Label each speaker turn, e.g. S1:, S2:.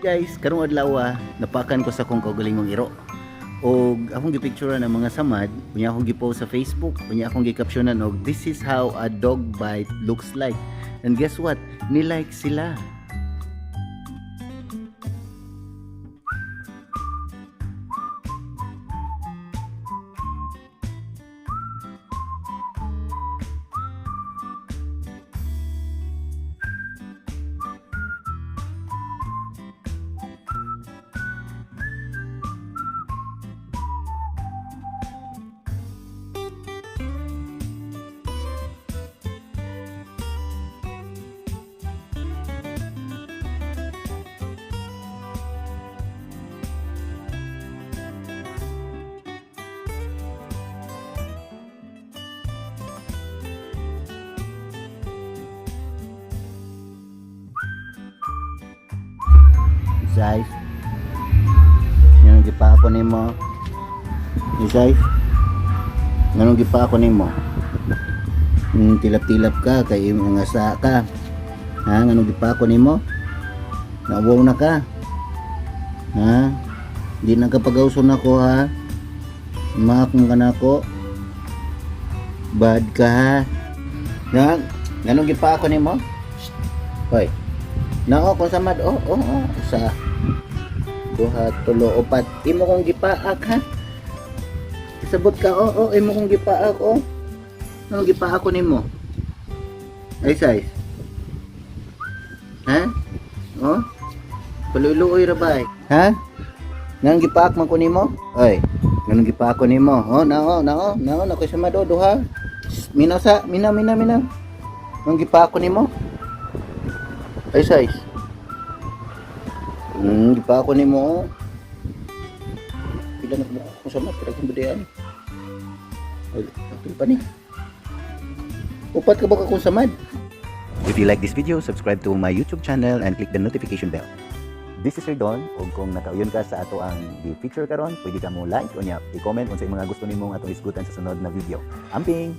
S1: Guys, karong adlaw napakan ko sa akong kaugalingong iro. Og akong gipicturean ang mga samad, unya akong gipost sa Facebook, unya akong gikapsyonan og "This is how a dog bite looks like." And guess what? Ni-like sila. Size. Nganong gipa ako nimo? Size. Nganong gipa ako nimo? Tilap-tilap ka kay mga sa ka. Ha, nganong gipa ako nimo? Nauwaw na ka. Ha? Di na ka pagawson ako, ha. Maak mo ka na ako. Bad ka, ha. Nga, nganong gipa ako nimo? Shh. Hoy. Nao kung samad, oh, sa duha, tulo, upat. Imo kong gipaak, ha. Isabot ka, oh, imo kong gipaak, oh. Ano gipaak ko nimo? Ay, size. Ha? Oh? Paluloy ra ba, eh? Ha? Nganong gipaak man ko nimo? Oy, nganong gipaak ko nimo? Oh, nao, nao, nao, nako samad, oh, duha. Shh, minaw sa, minaw, minaw, minaw. Nganong gipaak ko nimo? Ay, size. Di pa ako nimo, oh. Pila na kabuok ko sama, pero kung budayan. Ay, apil pa ni. Upat ka ba ka kung samad? If you like this video, subscribe to my YouTube channel and click the notification bell. This is Sir Don, ug kung nakauyon ka sa ato ang gi-feature karon, pwede ka mo like unya i-comment unsay mga gusto nimong atong isgutan sa sunod na video. Amping!